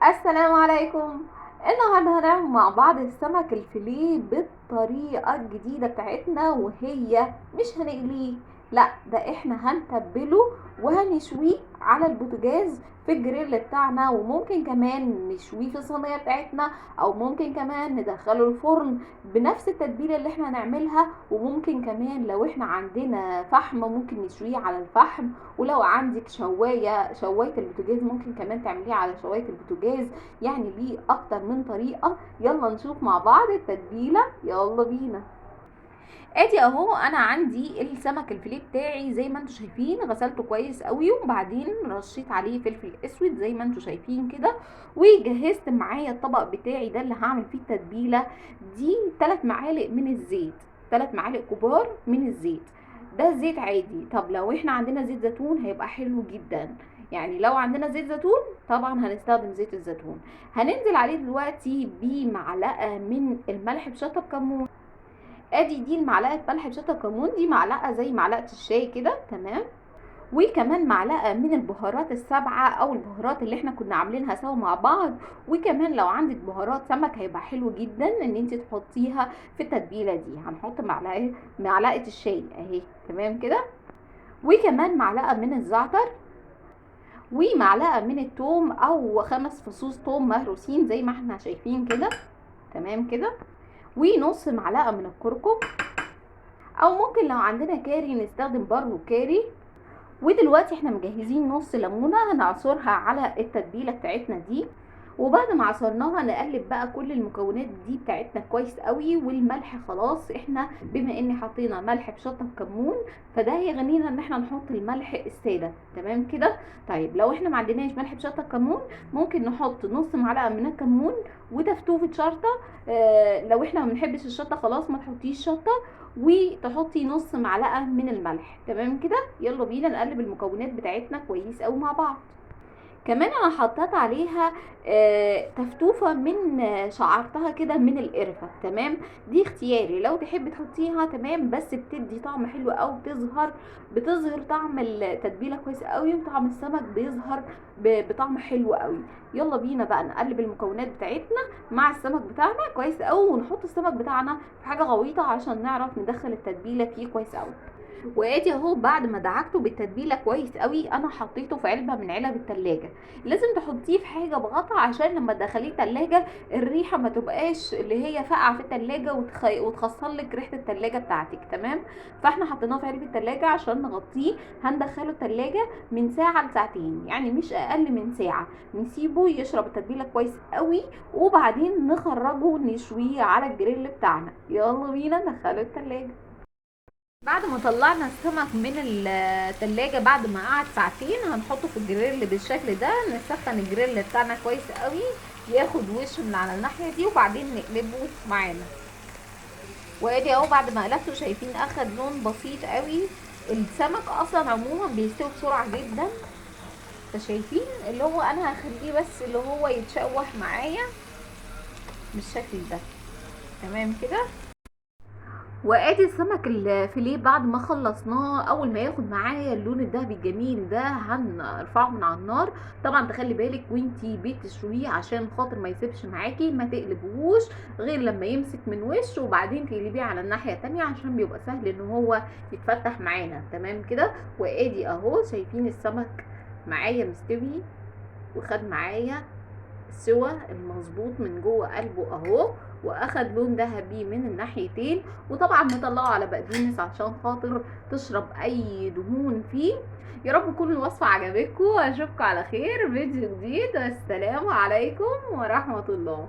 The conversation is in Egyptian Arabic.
السلام عليكم. النهارده هنعمل مع بعض السمك الفيليه بالطريقة الجديدة بتاعتنا، وهي مش هنقليه، لا ده احنا هنتبله وهنشويه على البوتاجاز في الجريل بتاعنا، وممكن كمان نشويه في الصينية بتاعتنا، او ممكن كمان ندخله الفرن بنفس التتبيله اللي احنا هنعملها، وممكن كمان لو احنا عندنا فحم ممكن نشويه على الفحم، ولو عندك شوايه البوتاجاز ممكن كمان تعمليها على شوايه البوتاجاز. يعني ليه اكتر من طريقه. يلا نشوف مع بعض التتبيله، يلا بينا. ادي اهو انا عندي السمك الفيليه بتاعي زي ما انتم شايفين، غسلته كويس قوي وبعدين رشيت عليه فلفل اسود زي ما انتم شايفين كده، وجهزت معايا الطبق بتاعي ده اللي هعمل فيه التتبيله دي. 3 معالق من الزيت، 3 معالق كبار من الزيت، ده زيت عادي. طب لو احنا عندنا زيت زيتون هيبقى حلو جدا، يعني لو عندنا زيت زيتون طبعا هنستخدم زيت الزيتون. هننزل عليه دلوقتي بمعلقه من الملح بشطه بكمون، ادي دي المعلقة ملح بشطه بكمون، دي معلقه زي معلقه الشاي كده، تمام. وكمان معلقه من البهارات السبعة او البهارات اللي احنا كنا عاملينها سوا مع بعض، وكمان لو عندك بهارات سمك هيبقى حلو جدا ان انت تحطيها في التتبيله دي. هنحط معلقه الشاي اهي، تمام كده. وكمان معلقه من الزعتر، ومعلقة من التوم او 5 فصوص توم مهروسين زي ما احنا شايفين كده، تمام كده. ونص معلقه من الكركم، او ممكن لو عندنا كاري نستخدم برضو كاري. ودلوقتي احنا مجهزين نص ليمونه هنعصرها على التتبيله بتاعتنا دي، وبعد ما عصرناها نقلب بقى كل المكونات دي بتاعتنا كويس قوي. والملح خلاص احنا بما ان حطينا ملح بشطه بكمون فده هيغنينا ان احنا نحط الملح السادة، تمام كده. طيب لو احنا ما عندناش ملح بشطه بكمون ممكن نحط نص معلقه من الكمون وتفتوفه شطه، لو احنا ما بنحبش الشطه خلاص ما تحطيش شطه، وتحطي نص معلقه من الملح، تمام كده. يلا بينا نقلب المكونات بتاعتنا كويس قوي مع بعض. كمان انا حطيت عليها تفتوفه من شعرتها كده من القرفه، تمام. دي اختياري لو تحبي تحطيها، تمام، بس بتدي طعم حلو قوي، بتظهر طعم التتبيله كويس قوي، وطعم السمك بيظهر بطعم حلو قوي. يلا بينا بقى نقلب المكونات بتاعتنا مع السمك بتاعنا كويس قوي، ونحط السمك بتاعنا في حاجة غويطه عشان نعرف ندخل التتبيله فيه كويس قوي. وادي اهو بعد ما دعكته بالتتبيله كويس قوي انا حطيته في علبة من علب التلاجة. لازم تحطيه في حاجة بغطا عشان لما تدخليه التلاجة الريحة ما تبقاش اللي هي فاقعه في التلاجة وتخسر لك ريحه التلاجة بتاعتك، تمام. فاحنا حطيناه في علبة التلاجة عشان نغطيه. هندخله التلاجة من ساعة لساعتين، يعني مش اقل من ساعة، نسيبه يشرب التتبيله كويس قوي وبعدين نخرجه نشويه على الجريل بتاعنا. يلا بينا ندخله التلاجة. بعد ما طلعنا السمك من التلاجة بعد ما قعد ساعتين هنحطه في الجريل بالشكل ده. نسخن الجريل بتاعنا كويس قوي ياخد وش من على الناحية دي وبعدين نقلبه معانا. وادي اهو بعد ما قلبته شايفين اخد لون بسيط قوي. السمك اصلا عموما بيستوي بسرعة جدا، فشايفين اللي هو انا هخليه بس اللي هو يتشوح معايا بالشكل ده، تمام كده. وادي السمك الفيليه بعد ما خلصناه اول ما ياخد معايا اللون الذهبي الجميل ده هنرفعه من على النار. طبعا تخلي بالك وانتي بتشويه عشان خاطر ما يسيبش معاكي، ما تقلبهوش غير لما يمسك من وشه وبعدين تقلبيه على الناحية التانية عشان بيبقى سهل ان هو يتفتح معانا، تمام كده. وادي اهو شايفين السمك معايا مستوي وخد معايا سوى المظبوط من جوه قلبه اهو، واخد لون ذهبي من الناحيتين. وطبعا نطلعه على بقدونس عشان خاطر تشرب اي دهون فيه. يا رب تكون الوصفة عجبتكم، واشوفكم على خير فيديو جديد، والسلام عليكم ورحمة الله.